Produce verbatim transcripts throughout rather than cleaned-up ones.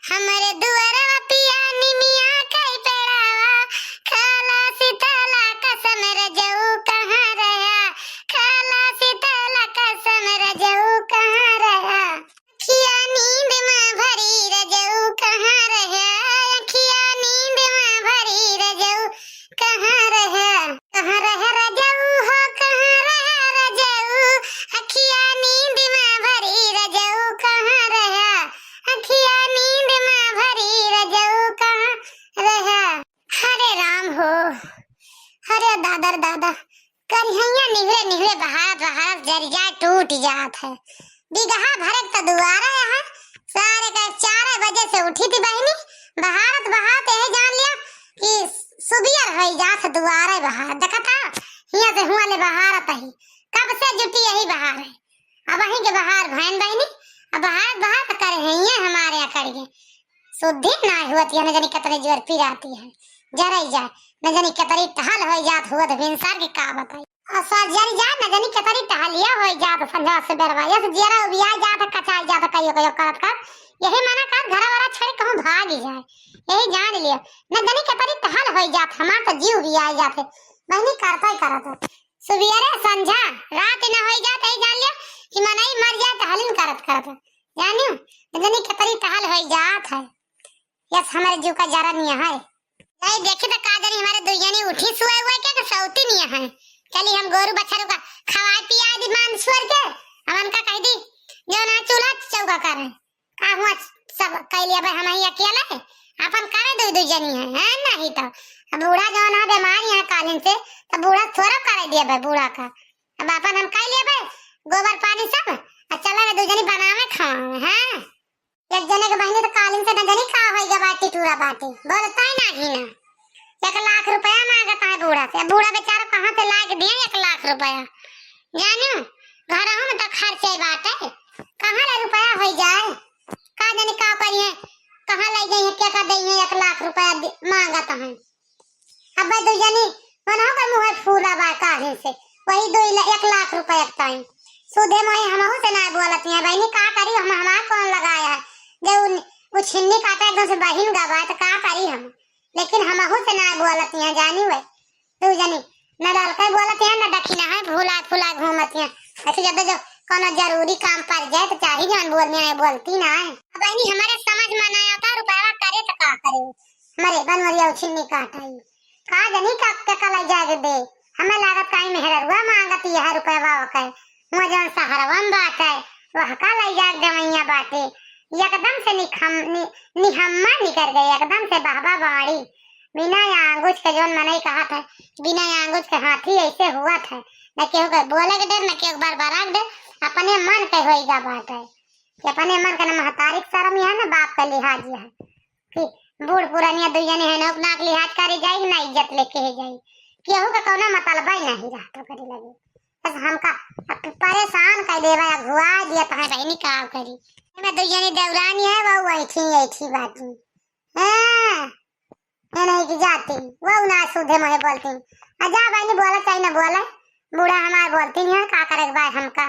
हमरे दुअरवा पिया निमिया कई पेड़ावा, खाला शीतला कसम रजऊ कहाँ रह्या, खाला शीतला कसम रजऊ कहाँ रह्या। अखिया नींद मा भरी रजऊ कहाँ रह्या, अखिया नींद मा भरी रजऊ कहाँ रह्या, कहाँ रह्या रजऊ हो, कहाँ रह्या रजऊ, अखिया नींद मा भरी रजऊ कहाँ रह्या, अखिया नींद मा भरी रजऊ कहाँ रह्या। हरे राम हो, हरे दादा रे दादा, करिहैया निहुरे निहुरे बहारत बहारत जरि जाए टूटि जात है। बिगहा भरे क त दुआरा है, सारे का चार बजे से उठी थी बहिनी, बहारत बहारत यही जान लिया कि सुबियर होई जात है दुआरे बहार। देखत हा, हियाँ से हुआँ ले बहारत ही, कब से जुटी यही बहार है। अब वहीं के बहार भैन बहिनी, अब बहार बहार त करिहैया हमारे अकड़ के। सुद्धी ना हुअत है, न जानी कितने जोर पिराती है, जरई जाए, न जानी कितनी टहल होई जात हुअत भिनसार के का बताई। और सा जरि जाए, न जानी कितनी टहलिया होई जात संझा से बेरवा, यस जियरा उबिया जात, कचाई जात, कहियो कहियो करत कर, यही मना कर घर वाला छोड़ कहूँ भाग ही जाए, यही जान लियो, न जानी कितनी टहल होई जात, हमार तो जीव उबिया जात है, बहिनी करता ही करत है। सुबियरे संझा रात न होई जात, यही जान लियो कि मनई मर जाए टहलिन करत करत, जानियो, न जानी कितनी टहल होई जात है। यस, हमारे जीव का जरा नहीं है। नहीं देखी तो का जानी हमारे दुइया नहीं उठी सुए हुए के, के सौती नहीं है। चली हम गोरू बछरू का खवाए पियाए दी मान सुअर के, हम उनका कह दी जो ना चूल्हा चौका करें। का हुआ सब कह लिया भाई, हम ही अकेले हैं, अपन करे दो दो जनी है, हैं? नहीं तो अब बूढ़ा जौन है बीमारी है कालिन से, तो बूढ़ा थोड़ा करे दिया भाई बूढ़ा का। अब अपन हम कह लिया भाई गोबर पानी सब, और चला रे दो जनी बनावे खावे, हैं? एक जने के बहिनी तो कालिन से न जानी का होई गया बाटी टूरा बाटी, बोलता ही नाही ना। एक लाख रुपया मांगता है बूढ़ा से, बूढ़ा बेचारा कहाँ से लाके दिए एक लाख रुपया? जानियो, घरहू में तो खर्चे बाटे, कहाँ ले रुपया होई जाए? का जानी का करिए, कहाँ ले जाइए, क्या का देइए, एक लाख रुपया दि-, मांगत हैं। अबे दुइ जनी, मनहु के मुँह फूला बा काहे से, वही दुइ ला-, एक लाख रुपया ताई। सुधे मोहे हमहू से ना बोलत हैं, बहिनी का करी, हम हमार कौन लगाया है, जब उन-, उ छिन्नी काटा एकदम से बहिन गवा, तो का करी हम, लेकिन हमहू से ना बोलत हैं, जानी वे। दुइ जनी, न ललका बोलत हैं, न दखिना है, फुला फुला घूमत हैं। ऐसे जब जो कोनो जरूरी काम पड़ जाए, तो चाही जवन बोलने आए, बोलती ना है। अब बहिनी, हमारे समझ में ना आता, रुपया करे तो का करे? मरे बनवरिया उछिन्नी काटाई। का जनी का, के का लई जाए दे? हमें लागत काई मेहररुआ मांगत यह रुपया ओके। हुआ जौन सहरवा में बाटे, वह का लई जाए देवैया बाटे। एकदम से निखम-, नि-, निहम्मा निकर गई, एकदम से बहबा बाड़ी। बिना आंगुच के जौन मनई कहत है, बिना आंगुच के हाथी ऐसे हुआ था। न केहू के बोले के डर, न केहू के बरबरा के डर, अपने मन के होई गा बाटे। कि अपने मन के न महतारी के शरम है, न बाप के लिहाज है। कि बूढ़ पुरानिया दुइ जने हैं, ना नाक लिहाज करे जाई, ना इज्जत लेके है जाई। केहू का कौनो मतलब ही नहीं रहत ओकरे लगे। बस हमका परेशान कर देवा, अगुआ दिया तहे बहिनी का करी। एमे दुइ जने देवरानी है, वो ऐठी ऐठी बाटी। हाँ, ये नहीं कि जाती, वो ना सुधे मुहे बोलती। आ जा बहिनी बोला चाहे ना बोले, बूढ़ा हमार बोलती है, का करे के बा हमका।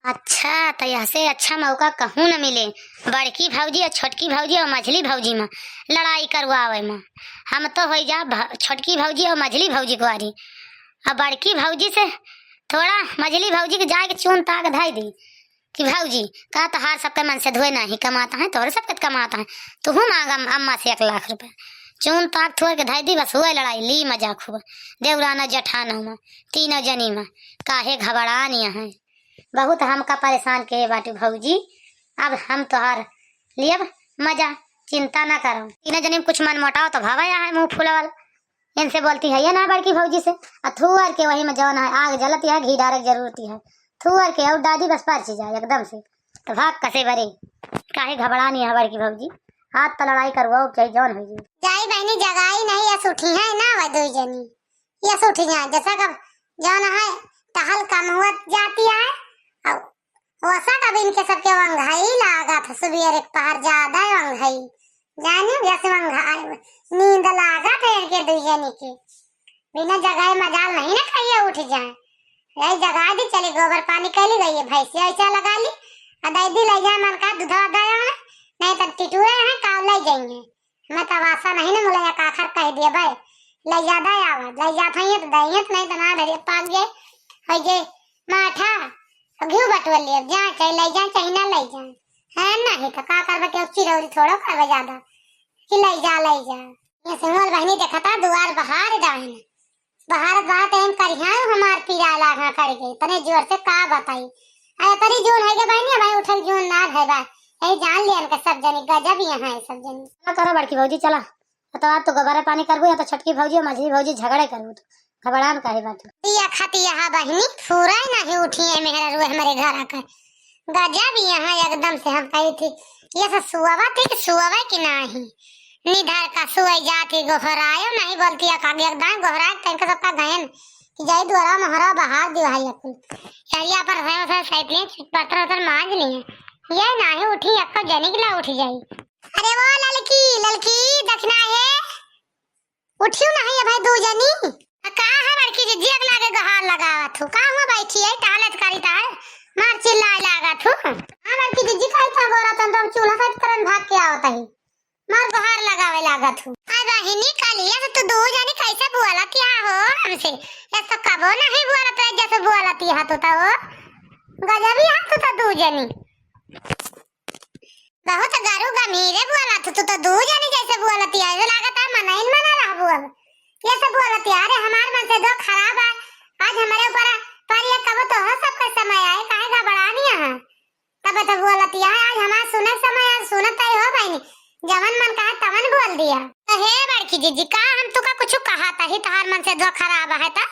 अच्छा, त यहसे अच्छा मौका कहूँ न मिले। बड़की भौजी और छोटकी भौजी और मझली भौजी में लड़ाई करवावे में। हम तो होई जा भ-, छोटकी भौजी और मझली भौजी कुआरी। अब बड़की भौजी से थोड़ा मझली भौजी के जाए के चून ताक धाई दी कि भौजी, का तोहार सबके मन से धोए नाही कमाता है, तोहरे सबके कमाता है, तुहू मांग अम-, अम्मा से एक लाख रुपया। चून ताक थोड़ के धाई दी, बस हुआ लड़ाई, ली मजा खूब। देवराना जेठाना में, तीनों जनी में, काहे घबरानी है। बहुत हमका परेशान के बाटू भौजी, अब हम तोहार लियब मजा, चिंता ना करो। तीनों जनी में कुछ मन मोटाव तो भवा है मुँह फुलवल। इनसे बोलती है ये ना बड़की भौजी से, आ थुअर के वही में जौन है आग जलती है, घी डारे के जरूरत है, थुअर के और डादी बस परची जाए एकदम से। तो भाग कसे बरे, काहे घबरानी है बड़की भौजी, हाथ तो लड़ाई करवाओ चाहे जौन हो जाए। जाई बहिनी जगाई नहीं, यस उठी है ना वह दुई जनी। यस उठ जाए, जैसा कब जौन है टहल कम हुआ जाती है, और वैसा कब इनके सबके वंघाई लागत है, सुबेरे के पहर ज्यादा वंघाई, जानियो यस वंघाई नींद लागत है इनके दुई जनी के। बिना जगाए मजाल नहीं ना कहिए उठ जाए। यही जगा दी, चली गोबर पानी कैली गई है, भैंसिया ऐसा लगा ली, आ दे दी ले जाए मन का दूधवा दया में, नहीं तो टिटूरे हैं, का लइ जाइहैं? मैं तब आशा नहीं न मुलैया काखर कहि दिया भाई, लइ जादा आवा, लइ जात हैं तो दइहैं, तो नहीं तो ना धरे पाक जे, होइ जे माठा, घिउ बटुआ लिए, जा चाहे लइ जा, चाहे ना लइ जा। है नहीं तो का करबे, केउ चिरौरी थोड़ो करबे जादा, कि लइ जा, लइ जा। ये सिंगल बहिनी देखता, दुआर बहार डाइन, बहार बात एन करिहां हमार पीरा लागा करके, तने जोर से का बताई। अरे परी जून है के बहिनी, भाई उठल जून ना है बा। यही जान लियन के सब जनी, गजब यहाँ है सब जनी। चला करो बड़की भौजी, चला। तो आप तो गोबरे पानी करबू, या तो छोटकी भौजी और मझली भौजी झगड़े करबू, तो घबरान काहे बाटू? दिया खतिया हा बहिनी, पूरा ही नहीं उठी है मेहरा रुए हमारे घर आकर। गजब यहाँ एकदम से हम कही थी, ये सब सुअवा थी कि सुअवा की नाही। निधर का सुअई जात ही, गोहरायो नहीं बोलती है, कागे एकदम गोहराए तनके सबका गयन कि जाई दुआरा मोहरा बहार दियो है अकुल। यरिया पर रहे उसे सैतनी पत्थर उसे मांज लिए। ये नाही उठी, अक्का जनिक ना उठ जाई। अरे वो ललकी, ललकी, दखना है। उठियो नहीं है भाई दू जनी। आ का है बड़की जिज्जी, अगला के गोहार लगावत हूँ। का हुआ बैठी है, टहलत करी तार, मार चिल्लाए लागत हूँ। हाँ बड़की जिज्जी, कही था गोरा तन तो हम चूल्हा साफ करन भाग के आवत ही। मार गोहार लगावे लागत हूँ। अरे बहिनी, कलिया से तू दू जनी कैसे बोलत या हो हमसे? ऐसा कबो नहीं बोलत रहे जैसे बोलत या तू तो। गजब या तू तो दू जनी। बहुत गरू गमीरे बोलत हूँ, तू तो दू जनी जैसे बोलत या, ऐसे लागत है मनइन मना रहबू अब। ये सब बोलत या, अरे हमार मनसेधुआ खराब है, आज हमारे ऊपर पर ये कबो तो हो सबका समय आए, काहे घबरानी है? तब तो बोलत या, आज हमार सुने समय, आज सुनत ही हो बहिनी, जवन मन कहा तवन बोल दिया। तो हे बड़की जिज्जी, का हम तुका कुछ कहा था ही, तहार मनसेधुआ खराब है तो?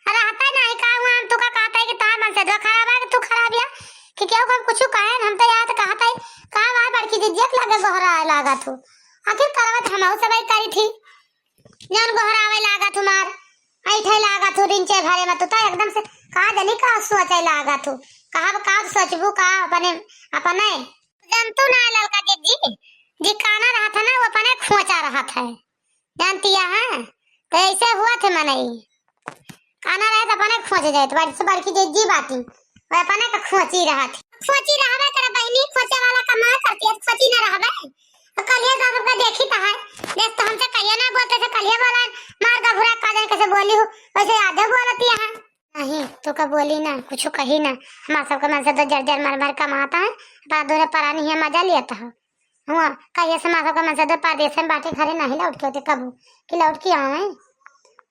रहता नहीं का हुआ, हम तुका कहता है कि तहार मनसेधुआ खराब है कि तू खराब या? कि केहू को हम कुछ कहे, हम तो याद कहता है, का भाई बड़की जिज्जी के लगे गोहराए लागत हूँ। आखिर करवत हमहू सब करी थी। जौन गोहरावे लागत हूँ मार, ऐठे लागत हूँ रिंचे भरे में, तू तो एकदम से का जनी का सोचे लागत हूँ। कहा का सोचबू का अपने, अपने? जनतू ना ललका जिज्जी, जी काना रहत है ना, वो अपने खोचा रहत है। जानती है, तो ऐसे हुआ थे मनई। काना रहे तो अपने खोच जाए, तो बड़-, बड़की जिज्जी बाटी, वो अपने का खोची रहत। खोची रहबे करे बहिनी, खोचे वाला कमा करती है, खोची ना रहबे। और कलिया साहब का देखी तो है, देख तो हमसे कहिए ना बोलते थे, कलिया बोला, मार गभुरा का जाने कैसे बोली हूँ, वैसे यादव बोलती है। नहीं, तो का बोली ना, कुछ कही ना। हमार सबका मनसेधुआ जर जर मर मर कमाता है, अपना दोनों परानी है मजा लेता है। हुआ, कहिए से हमार सबका मनसेधुआ परदेस में बाटे, घरे नहीं लौट के होते कबू, कि लौट के आवे।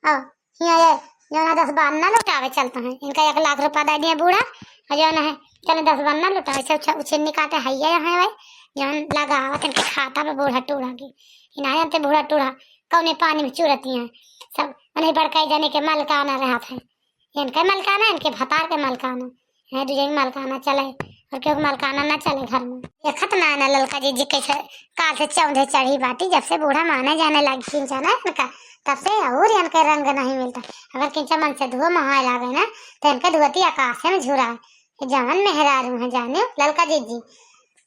और हियाँ ये, जौन है दस बार ना लौटावे चलता है, इनका एक लाख रुपया दे दिए बूढ़ा, और जौन है, चले दस बार ना लौटावे, सब छ-, उछिन्नी काटे है ये यहाँ भाई, जौन लगावत इनके खाता में बूढ़ा टूढ़ा की, इनायन ते बूढ़ा टूढ़ा, कौने पानी में चुरती हैं, सब उन्हें बड़काई जाने के मलकाना रहत है। इनके मलकाना, इनके भतार के मलकाना। है दू जन मलकाना चले, और केहू के मलकाना ना चले घर में। देखत ना, ना ललका जिज्जी कैसे काल से चौंधे चढ़ी बाटी, जब से बूढ़ा माने जाने लगी किंचन इनका, तब से और इनके रंग नहीं मिलता। अगर किंचा मनसेधुआ महाए लागे ना, तो इनके धोती आकाश में झुराए। ये जवन मेहरारू है जाने ललका जिज्जी,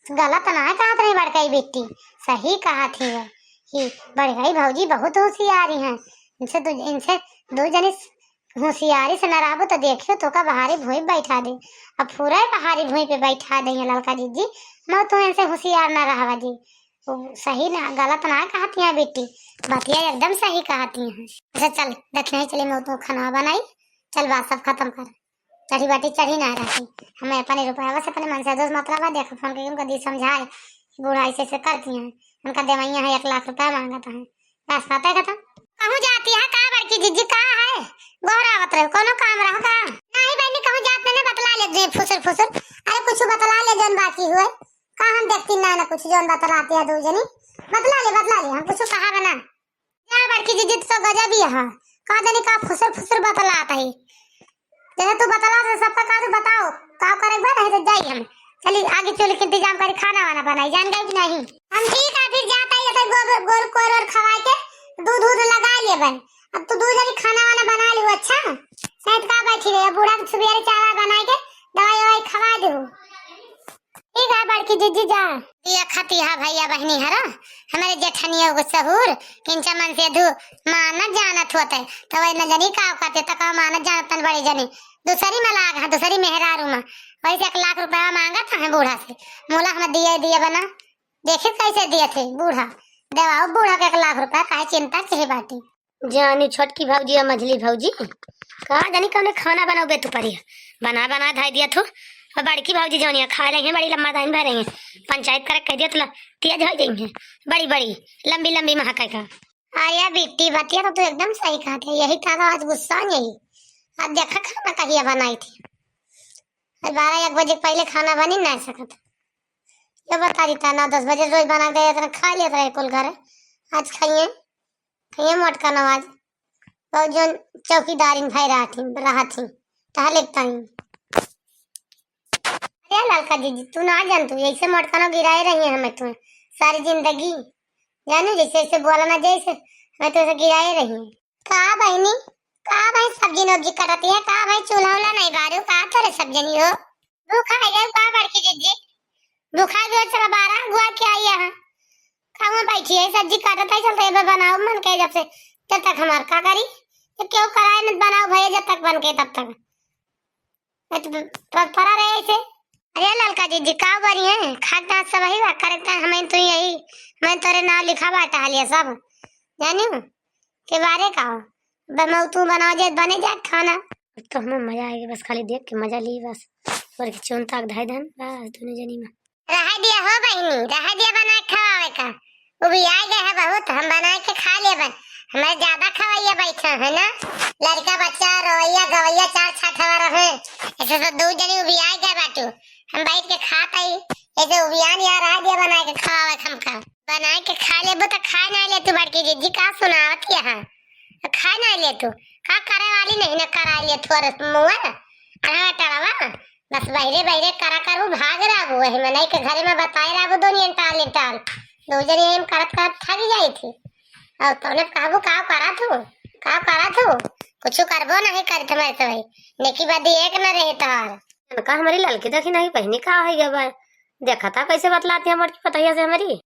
गलत ना है कहत रही बड़काई बेटी, सही कहत ही है कि बड़काई भौजी बहुत होशियारी हैं। इनसे दो, इनसे दो जने होशियारी से न रहबो तो देखियो तोका बहारी भुई बैठा दे। अब पूरा बहारी भुई पे बैठा दे ललका जिज्जी, मत तू इनसे होशियार न रहवा जी। वो सही ना, गलत ना कहती हैं बेटी, बतिया एकदम सही कहती हैं। अच्छा चल, दखिनही चली, मैं तो खाना बनाई, चल बात सब खत्म कर। चढ़ी बाटी चढ़ी ना रहती, हमें अपने रुपया बस अपने मनसेधुआ से मतलब है। देखो फोन करके उनका दी समझाए कि बूढ़ा ऐसे ऐसे करती हैं, उनका देवैया है एक लाख रुपया मांगत है। बस बात है खत्म। कहूँ जाती है का बड़की जिज्जी, का है? गोहरावत रहो, कोनो काम रहो का? नहीं बहनी, कहूँ जात नहीं, बतला ले जे फुसुर फुसुर। अरे कुछ बतला ले जौन बाकी हुए। का हम देखती ना, ना कुछ जौन बतलाती है दू जनी। बतला ले, बतला ले, हम कुछ कहा बना। जा बड़की जिज्जी, तो गजब ही है। का जानी का फुसुर फुसुर बतलात है। जैसे तू बतला से सबका का तू बताओ, का करे बा, नहीं तो जाई हम। चली आगे चूल्हे के इंतजाम करी, खाना वाना बनाई, जान गई कि नहीं? हम ठीक है, फिर जाता है, ये तो गोबर, गोर, कोर और खवाए के दूध, दूध लगा लिए बन। अब तू दू जनी खाना वाना बना लियो, अच्छा? नहीं तो का बैठी रही, बूढ़ा के सुबेरे चाय बनाए के दवाई ववाई खवा दे। ठीक है बड़की जिज्जी, जा। ये खतिहा भैया बहनी हरा, हमारे जेठनिया को सहूर, किंचा मनसेधु मानत जानत होते, तो वही न जनी का कहते, तो का मानत जानत तन बड़े जनी, दूसरी में लाग है, दूसरी मेहरारू में, वैसे एक लाख रुपया मांगत है बूढ़ा से, मोला हम दिए दिए बना। देखित कैसे दिया थे बूढ़ा, देवाओ बूढ़ा के एक लाख रुपया, काहे चिंता के बाटी। जानी छोटकी भौजी या मझली भौजी, का जानी कौने खाना बनावे तू परिया, बना बना धाई दिया थू। और बड़की भौजी जौनिया खा रही हैं, बड़ी लम्बा दाइन भर रही हैं, पंचायत करे कह दिया तुला, तेज हो गई हैं, बड़ी बड़ी लंबी लंबी महका का। अरे बिट्टी, बतिया तो तू एकदम सही कहत है, यही कारण आज गुस्सा नहीं। अब देखा खाना कहिया बनाई थी, आज बारह एक बजे के पहले खाना बनी ना सकत। ये बता देता, नौ दस बजे रोज बना दे, इतना खा लेत रहे कुल घरे। आज खाइए, खाइए मोटका नवाज। बहुत जौन चौकीदारिन भाई रहत ही, रहत ही, टहले के टाइम। अरे ललका जीजी, तू ना जान, तू ऐसे मोटका ना गिराए रही है हमें तू सारी जिंदगी। जानू जैसे ऐसे बोला ना, जैसे हमें तो ऐसे गिराए रही है। का बहिनी, का बहिन सब्जी नब्जी कटती है, का भाई चूल्हा उल्हा नहीं बारू, का करे सब्जी नहीं हो? भूखा है गए का बड़की जीजी? भूखा गयो चला बारह गुआ के आई है। कहूँ बैठी है, सब्जी काटत है, चलते बे बनाओ मन के जब से, जब तक हमार का करी? तो क्यों कराए न बनाओ भैया, जब तक बन के तब तक। मैं तो प-, प-, पड़ा रहे ऐसे। अरे ललका जीजी, का बरी है? खाक दांत सब वही बा, करे ता हमें तो यही, मैं तोरे नाव लिखा बाटा हालिया सब। जानियो? के बारे का हो? बे मऊ तू बनाओ जे बने जाए खाना। अब तो हमें मजा आएगा, बस खाली देख के मजा ली बस। और के चोन ताक धाई धन, बस दोनों जनी में। रह दिया हो बहिनी, रह दिया बना के खवावे का। उबियाए गए है बहुत, हम बना के खा लेबे। हमें ज्यादा खवैया बैठा है ना, लड़का बच्चा रोवैया गवैया चार छठवा रहे, ऐसे तो दो जनी उबियाए गए बाटू। हम बैठ के खात आई, ऐसे उबियान यार रह दिया बना के खवावे का हमका। बना के खा लेबू तो खा ना ले तू बड़की जीजी, का सुनावत यहाँ? खा ना ले तू, का करे वाली नहीं ना करा ले तू और मुआ, अरे टड़वा। बस बहिरे बहिरे करा करू, भाग रहबू, वही मनई के घरे में बताए रहबू, दुनिया टाल टाल। दो जने हम करत करत थक जाई थी। और तौने कहबू, "का करा तू? का करा तू?" कुछ करबो नहीं करत मैं तो भाई। नेकी बदी एक न रहे तोहार। का हमारी ललकी देखी नहीं बहिनी का है गवा? देखा था कैसे बतलाती है मोटकी पतहिया से हमारी।